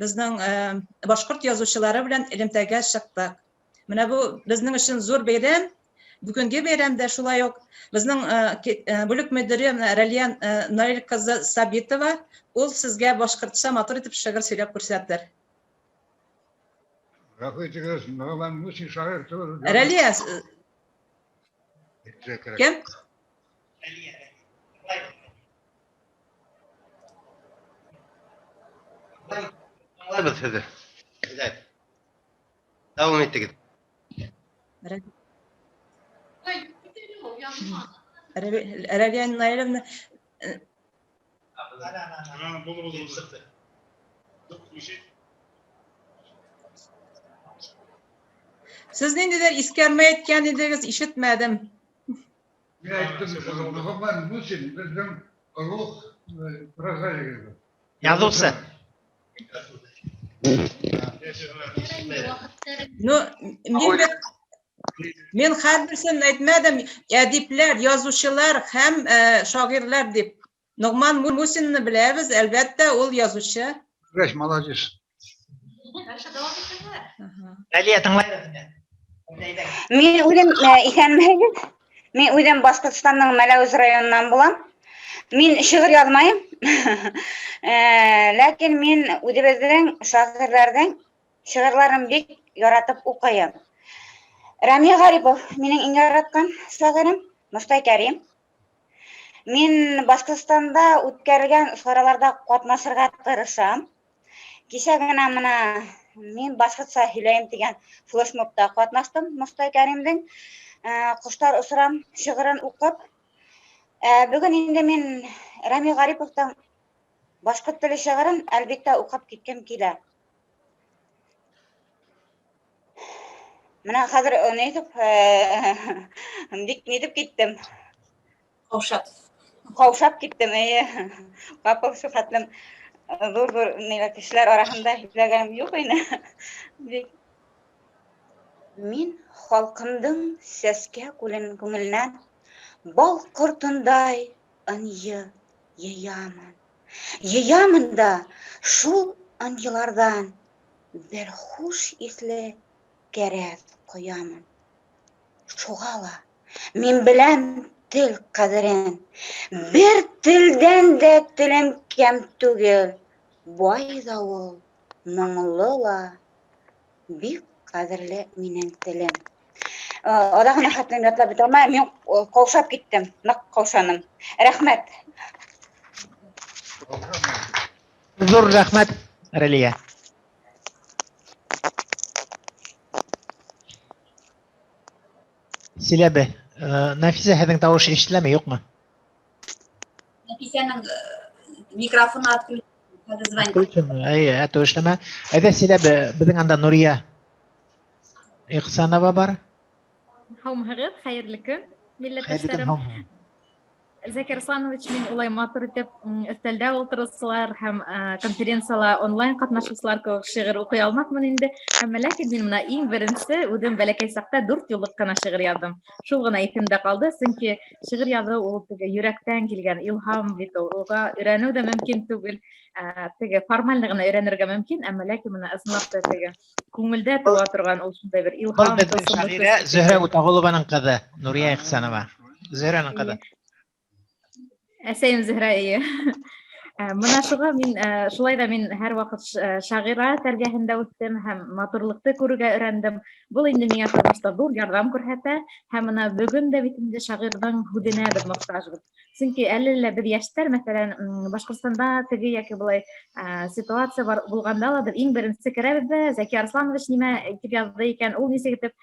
беҙҙең башҡорт яҙыусылары белән элемтәгә сыҡтыҡ. Менә был беҙҙең өсөн ҙур бәйрәм. Бөгөнгө бәйрәмдә шулай уҡ беҙҙең бүлек мөдире Рәлиә Наил ҡыҙы Сабитова, ул һеҙгә башҡортса матур итеп шиғыр һөйләп күрһәтер. Ғәфү итегеҙ, Ноғман Мусин шағир түгел. Рәлиә, кем? Тыңлайбыҙ һеҙҙе. Дауам итегеҙ. Рәлиә Наилевна. Булды, булды, булды. Һеҙ ниндәйҙер иҫкәрмә әйткән инегеҙ, ишетмәнем. Мин әйттем, Ноғман Мусин беҙҙең олуғ прозаигыбыҙ. Яҙыусы. Ну, мин бит мин һәр берсен әйтмәдем, әдипләр, яҙыусылар һәм шағирләр тип. Ноғман Мусинны беләбеҙ, әлбиттә, ул яҙыусы. Вәш, молодец. Рәлиә, тыңлайбыҙ. Мин үҙем иҫәнмеһегеҙ. Мин үҙем Башҡортостандың Мәләүез районынан булам. Мин шиғыр яҙмайым. Ләкин мин үҙебеҙҙең шағирҙәрҙең шиғырларын бик яратып уҡыйым. Рәми Ғарипов минең иң яратҡан шағирым, Мостай Кәрим. Мин Башҡортостанда үткәрелгән сараларҙа ҡатнашырға тырышам. Кисә генә мына мин башҡортса һөйләйем тигән флешмобта ҡатнаштым Мостай Кәримдең Ҡоштар осрам шиғырын уҡып. Бөгөн инде мин Рәми Ғариповтың башҡорт теле шиғырын әлбиттә уҡып киткем килә. Мына хәҙер нитеп, бик нитеп киттем. Ҡаушап. Ҡаушап киттем, эйе. Ҡапыл шул хәтлем ҙур-ҙур ниләр кешеләр араһында һөйләгәнем юҡ ине. Бик. Мин халҡымдың сәскә күлен күңеленән бал ҡортондай ынйы йыямын. Йыямын да шул ынйыларҙан бер хуш еҫле кәрәҙ ҡоямын. Шуға ла мин беләм тел ҡәҙерен. Бер телдән дә телем кәм түгел. Бай ҙа ул, моңло ла, бик ҡәҙерле минең телем. Аҙағына хәтлем ятлап бөтә алмайым, мин ҡаушап киттем, ныҡ ҡаушаным. Рәхмәт. Ҙур рәхмәт, Рәлиә. Силәбе, Нәфисә, һеҙҙең тауыш ишетеләме, юҡмы? Нәфисәнең микрофоны отключен. Эйе, әтеү эшләмә. Әйҙә, Силәбе, беҙҙең анда Нурия Ихсанова бар. Һаумыһығыҙ, хәйерле көн, Хәйерле көн, милләттәштәрем. һаумыһығыҙ. Зәкир Асланович, мин улай матур итеп өҫтәлдә ултырыусылар һәм конференцияла онлайн ҡатнашыусылар кеүек шиғыр уҡый алмаҫмын инде. Әммә ләкин мин мына иң беренсе үҙем бәләкәй саҡта 4 юллыҡ ҡына шиғыр яҙҙым. Шул ғына иҫемдә ҡалды, сөнки шиғыр яҙыу ул теге йөрәктән килгән илһам бит ул. Уға өйрәнеү ҙә мөмкин түгел. Теге формально ғына өйрәнергә мөмкин, әммә ләкин мына ысынлап та теге күңелдә тыуа торған ул шундай бер Был илһам беҙҙең тылсымлы шағирә көс. Зөһрә Үтәғолованың ҡыҙы Нурия Ихсанова. Зөһрәнең ҡыҙы. Әсәйем Зөһрә, эйе. Мына шуға мин шулай ҙа мин һәр ваҡыт шағира тәрбиәһендә үҫтем һәм матурлыҡты күрергә өйрәндем. Был инде миңә тормошта ҙур ярҙам күрһәтә һәм мына бөгөн дә бит инде шағирҙың һүҙенә беҙ мохтажбыҙ. Сөнки әле лә беҙ йәштәр, мәҫәлән, Башҡортостанда теге йәки былай ситуация бар булғанда ла беҙ иң беренсе керәбеҙ ҙә Зәки Арсланович нимә итеп яҙҙы икән, ул нисек итеп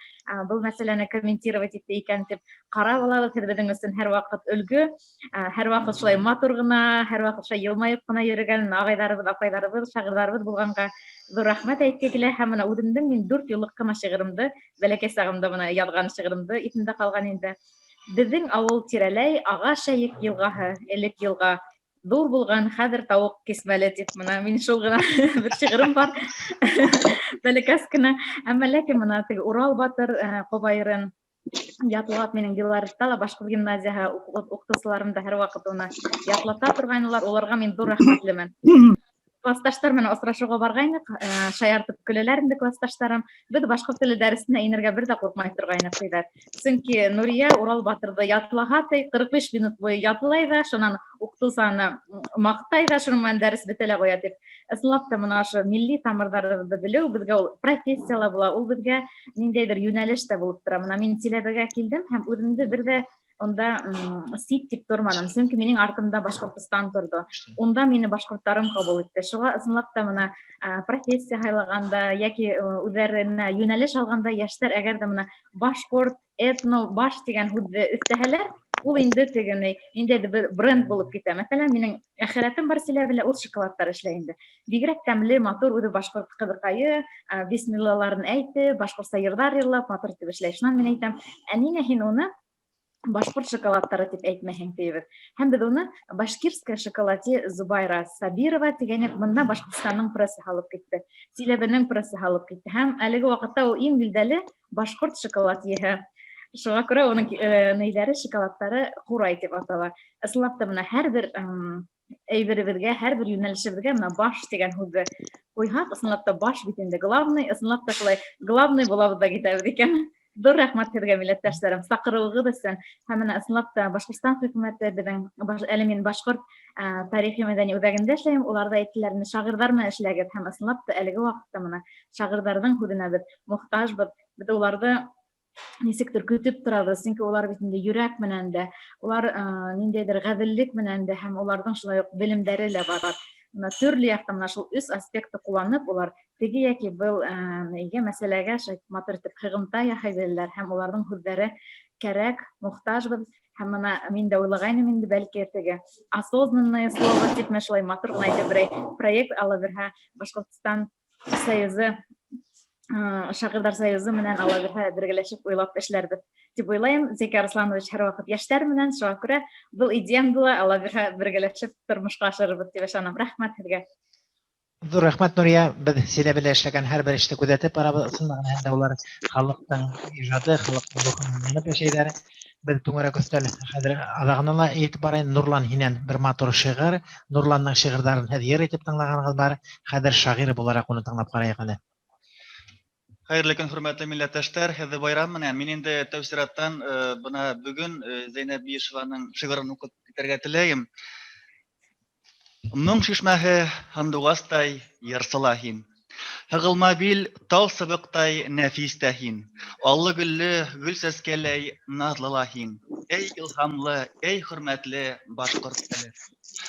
был мәсьәләне комментировать итте икән тип ҡарап алабыҙ. Һеҙ беҙҙең өсөн һәр ваҡыт өлгө, һәр ваҡыт шулай матур ғына, һәр ваҡыт шулай йылмайып ҡына йөрөгән ағайҙарыбыҙ, апайҙарыбыҙ, шағирҙарыбыҙ булғанға ҙур рәхмәт әйтке килә. Һәм бына үҙемдең мин 4 юллыҡ ҡына шиғырымды, бәләкәй сағымда бына яҙған шиғырымды иҫемдә ҡалған инде. Беҙҙең ауыл тирәләй аға Шәйек йылғаһы, элек йылға ҙур булған, хәҙер тауыҡ кисмәле тип бына мин шул ғына бер шиғырым бар. Бәләкәс кенә. Әммә ләкин бына теге Урал батыр ҡобайырын ятлап минең Беларуста ла башҡорт гимназияһы уҡытыусыларым да һәр ваҡыт уны ятлата торғайнылар, уларға мин ҙур рәхмәтлемен. Класташтар менән осрашыуға барғайныҡ, шаяртып көләләр инде класташтарым. Беҙ башҡорт теле дәресенә инергә бер ҙә ҡурҡмай торғайныҡ тиҙәр. Сөнки Нурия Урал батырҙы ятлаһа ти, 45 минут буйы ятлай ҙа, шунан уҡытыусы аны маҡтай ҙа, шуның менән дәрес бөтә лә ҡуя тип. Ысынлап та мына ошо милли тамырҙарыбыҙҙы белеү беҙгә ул профессия ла була, ул беҙгә ниндәйҙер йүнәлеш тә булып тора. Мына мин Силәбегә килдем һәм үҙемде бер ҙә унда сит тип торманым, сөнки минең артымда Башҡортостан торҙо. Унда мине башҡорттарым ҡабул итте. Шуға ысынлап та мына профессия һайлағанда йәки үҙҙәренә йүнәлеш алғанда йәштәр әгәр ҙә мына башҡорт, этно, баш тигән һүҙҙе өҫтәһәләр, ул инде теге ниндәйҙер бер бренд булып китә. Мәҫәлән, минең әхирәтем бар Силәбелә, ул шоколадтар эшләй инде. Бигерәк тәмле, матур, үҙе башҡорт ҡыҙыҡайы, бисмиллаларын әйтеп, башҡортса йырҙар йырлап, матур итеп эшләй. Шунан мин әйтәм, ә ниңә һин уны башҡорт шоколадтары тип әйтмәһең тейебеҙ. Һәм беҙ уны башкирская шоколаде Зубайра Сабирова тигән бында Башҡортостандың прессы һалып китте. Силәбенең прессы һалып китте. Һәм әлеге ваҡытта ул иң билдәле башҡорт шоколадеһы. Шуға күрә уның нейҙәре, шоколадтары ҡурай тип атала. Ысынлап та бына һәр бер әйберебеҙгә, һәр бер йүнәлешебеҙгә бына баш тигән һүҙҙе ҡуйһаҡ, ысынлап та баш бит инде главный, ысынлап та шулай главный булабыҙ ҙа китәбеҙ икән. Ҙур рәхмәт һеҙгә, милләттәштәрем, саҡырыуығыҙ өсөн. Һәм бына ысынлап та Башҡортостан хөкүмәте беҙҙең, әле мин башҡорт тарихи мәҙәни үҙәгендә эшләйем, улар ҙа әйттеләр, менә шағирҙар менән эшләгеҙ. Һәм ысынлап та әлеге ваҡытта бына шағирҙарҙың һүҙенә беҙ мохтажбыҙ. Беҙ уларҙы нисектер көтөп торабыҙ, сөнки улар бит инде йөрәк менән дә, улар ниндәйҙер ғәҙеллек менән дә, һәм уларҙың шулай уҡ белемдәре лә бар. Бына төрлө яҡтан бына шул өс аспектты ҡулланып, улар теге йәки был нейгә мәсьәләгә шулай матур итеп һығымта яһай беләләр, һәм уларҙың һүҙҙәре кәрәк, мохтажбыҙ. Һәм бына мин дә уйлағайным инде, бәлки теге осознанное слово тип менә шулай матур ғына итеп берәй проект ала бирһә, Башҡортостан союзы, шағирҙар союзы менән ала бирһә, бергәләшеп уйлап эшләрбеҙ тип уйлайым. Зәки Арсланович һәр ваҡыт йәштәр менән, шуға күрә был идеямды ла ала бирһә бергәләшеп тормошҡа ашырырбыҙ тип ышанам. Рәхмәт һеҙгә. Ҙур рәхмәт, Нурия. Беҙ Силәбелә эшләгән һәр бер эште күҙәтеп барабыҙ. Ысын мәғәнәһендә улар халыҡтың ижады, халыҡтың рухын янып йәшәйҙәр. Беҙ түңәрәк өҫтәл хәҙер аҙағына ла етеп барайын. Нурлан, һинән бер матур шиғыр. Нурландың шиғырҙарын һеҙ йыр итеп тыңлағанығыҙ бар. Хәҙер шағир булараҡ уны тыңлап ҡарайыҡ әле. Хәйерле көн, хөрмәтле милләттәштәр, һеҙҙе байрам менән. Мин инде тәү сираттан бына бөгөн Зәйнәб Биешеваның шиғырын уҡып китергә теләйем. Моң шишмәһе һандуғастай йырсыла һин. Һығылма бил тал сыбыҡтай нәфис тә һин. Аллы-гөллө гөл сәскәләй наҙлы ла һин. Эй илһамлы, эй хөрмәтле башҡорт теле.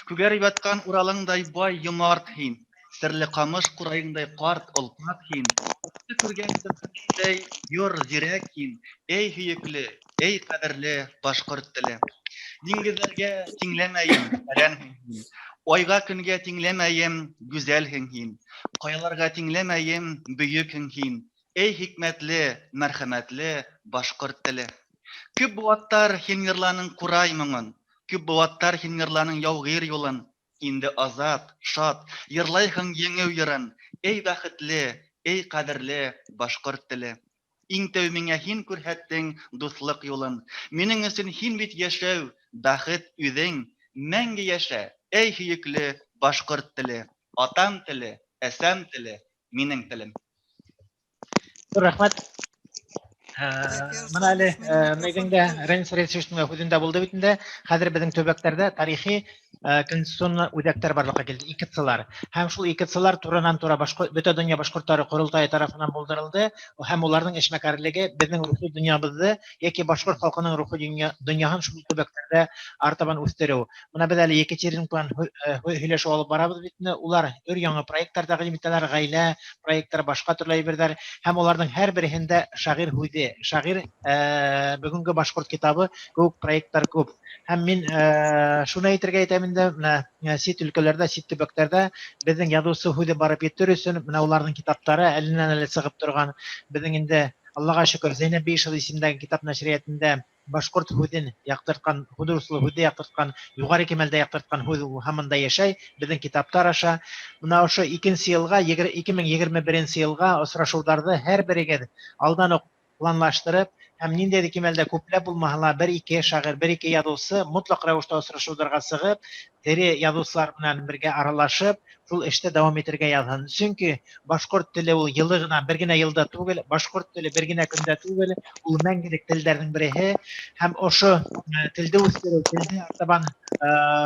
Күгәреп ятҡан Уралыңдай бай йомарт һин. Серле ҡамыш ҡурайыңдай ҡарт олпат һин. Күргән сәскәләй йор зирәк һин. Эй һөйөклө, эй ҡәҙерле башҡорт теле. Диңгеҙҙәргә тиңләмәйем, тәрәнһең һин. Айға көнгә тиңләмәйем, гүзәлһең һин. Ҡаяларға тиңләмәйем, бөйөкһең һин. Эй хикмәтле, мәрхәмәтле башҡорт теле. Күп быуаттар һин йырланың ҡурай моңон, күп быуаттар һин йырланың яугир юлын. Инде азат, шат, йырлайһың еңеү йырын. Эй бәхетле, эй ҡәҙерле башҡорт теле. Иң тәү миңә һин күрһәттең дуҫлыҡ юлын. Минең өсөн һин бит йәшәү, бәхет үҙең. Мәңге йәшә, эй һөйөклө башҡорт теле. Атам теле, әсәм теле, минең телем. Ҙур рәхмәт. Мына әле нейҙең дә Рәнис Рәисовичтың да һүҙендә булды бит инде. Хәҙер беҙҙең төбәктәрҙә тарихи конституцион үҙәктәр барлыҡҡа килде, ИКЦлар. Һәм шул ИКЦлар туранан-тура бөтә донъя башҡорттары ҡоролтайы тарафынан булдырылды, һәм уларҙың эшмәкәрлеге беҙҙең рухи донъябыҙҙы йәки башҡорт халҡының рухи донъяһын шул төбәктәрҙә артабан үҫтереү. Мына беҙ әле Екатеринбург менән һөйләшеү алып барабыҙ бит инде. Улар өр яңы проекттар тәҡдим итәләр, ғаилә проекттары, башҡа төрлө әйберҙәр, һәм уларҙың һәр береһендә шағир һүҙе, шағир бөгөнгө башҡорт китабы кеүек проекттар күп. Һәм мин шуны әйтергә әйтәм инде, менә сит өлкәләрҙә, сит төбәктәрҙә беҙҙең яҙыусы һүҙе барып етер өсөн, менә уларҙың китаптары әленән-әле сығып торған. Беҙҙең инде Аллаға шөкөр, Зәйнәб Биишева исемендәге китап нәшриәтендә башҡорт һүҙен яҡтыртҡан, художество һүҙҙе яҡтыртҡан, юғары кимәлдә яҡтыртҡан һүҙ һаман да йәшәй беҙҙең китаптар аша. Мына ошо икенсе йылға, 2021 йылға осрашыуҙарҙы һәр берегеҙ алдан уҡ планлаштырып, һәм ниндәйҙер кимәлдә күпләп булмаһа ла бер-ике шағир, бер-ике яҙыусы мотлаҡ рәүештә осрашыуҙарға сығып, тере яҙыусылар менән бергә аралашып, шул эште дауам итергә яҙһын. Сөнки башҡорт теле ул йылы ғына, бер генә йылда түгел, башҡорт теле бер генә көндә түгел, ул мәңгелек телдәрҙең береһе. Һәм ошо телде үҫтереү, телде артабан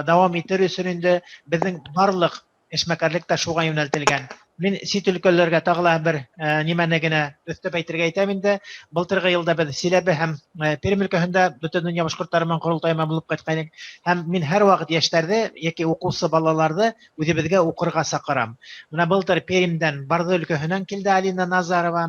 дауам итер өсөн инде беҙҙең барлыҡ эшмәкәрлек тә шуға йүнәлтелгән. Мин сит өлкәләргә тағы ла бер нимәне генә өҫтәп әйтергә әйтәм инде. Былтырғы йылда беҙ Силәбе һәм Пермь өлкәһендә бөтә донъя башҡорттары менән ҡоролтай менән булып ҡайтҡайныҡ. Һәм мин һәр ваҡыт йәштәрҙе йәки уҡыусы балаларҙы үҙебеҙгә уҡырға саҡырам. Мына былтыр Пермдән Барҙы өлкәһенән килде Алина Назарова.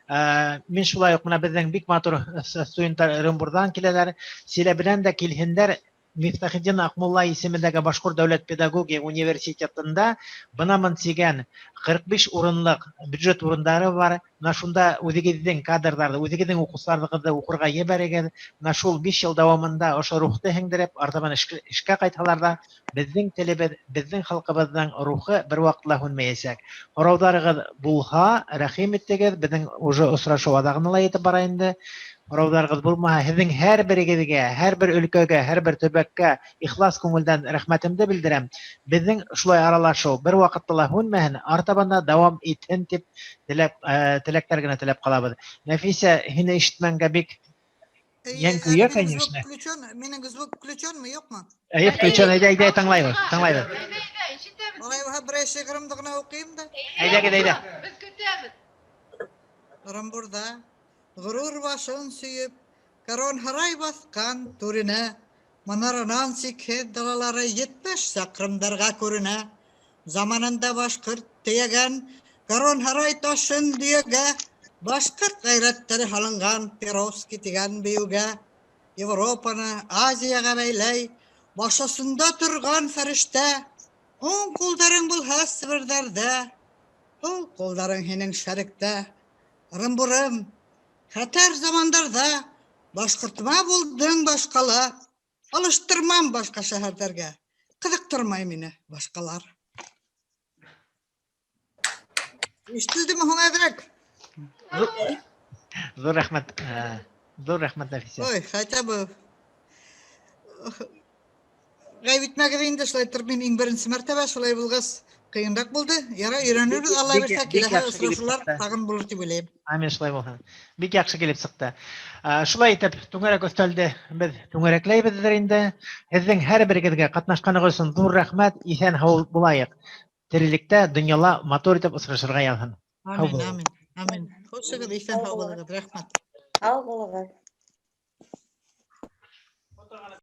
Мин шулай уҡ мына беҙҙең бик матур студенттар Ырымбурҙан киләләр. Силәбенән дә килһендәр. Мифтахетдин Аҡмулла исемендәге Башҡорт дәүләт педагогия университетында бынамын тигән 45 урынлыҡ бюджет урындары бар. Мына шунда үҙегеҙҙең кадрҙарҙы, үҙегеҙҙең уҡыусыларығыҙҙы уҡырға ебәрегеҙ. Мына шул 5 йыл дауамында ошо рухты һеңдереп, артабан эшкә ҡайтһалар ҙа, беҙҙең телебеҙ, беҙҙең халҡыбыҙҙың рухы бер ваҡытта ла һүнмәйәсәк. Һорауҙарығыҙ булһа, рәхим итегеҙ, беҙҙең уже осрашыу аҙағына ла етеп бара инде. Һорауҙарығыҙ булмаһа, һеҙҙең һәр берегеҙгә, һәр бер өлкәгә, һәр бер төбәккә ихлас күңелдән рәхмәтемде белдерәм. Беҙҙең шулай аралашыу бер ваҡытта ла һүнмәһен, артабан да дауам итһен тип теләктәр генә теләп ҡалабыҙ. Нәфисә, һине ишетмәнгә бик йән көйә, Минең звук конечно. включен, минең звук включенмы, юҡмы? Әйе, включен, әйҙә, әйҙә, тыңлайбыҙ, тыңлайбыҙ. Улай булһа, берәй шиғырымды ғына уҡыйым да. Әйҙәгеҙ, әйҙә. Беҙ көтәбеҙ. Ырымбурҙа ғорур башын сөйөп, Каруанһарай баҫҡан түренә, манаранан сикһеҙ далалары 70 саҡрымдарға күренә. Заманында башҡорт тейәгән Каруанһарай ташын дөйәгә, башҡорт ғәйрәттәре һалынған Перовский тигән бейеүгә, Европаны Азияға бәйләй, баш осонда торған фәрештә, уң ҡулдарың булһа Себерҙәрҙә, һул ҡулдарың һинең шәректә. Ырымбурым, хәтәр замандарҙа башҡортома булдың башҡала, алыштырмам башҡа шәһәрҙәргә, ҡыҙыҡтырмай мине башҡалар. Ишетелдеме һуң әҙерәк? Ҙур рәхмәт, ҙур рәхмәт, Нәфисә. Ой, хотя бы ғәйеп итмәгеҙ инде, шулай тороп мин иң беренсе мәртәбә шулай булғас ҡыйынраҡ булды. Ярай, өйрәнербеҙ, Алла бирһә, Бик киләһе яҡшы килеп осрашыулар сыҡты. тағын булыр тип уйлайым. Амин, шулай булһын. Бик яҡшы килеп сыҡты. Шулай итеп, түңәрәк өҫтәлде беҙ түңәрәкләйбеҙҙер инде. Һеҙҙең һәр берегеҙгә ҡатнашҡанығыҙ өсөн ҙур рәхмәт. Иҫән һау булайыҡ. Терелектә, донъяла матур итеп осрашырға яҙһын. Һау Амин, булығыҙ. амин, амин. Хушығыҙ, иҫән һау булығыҙ. Рәхмәт. Һау булығыҙ.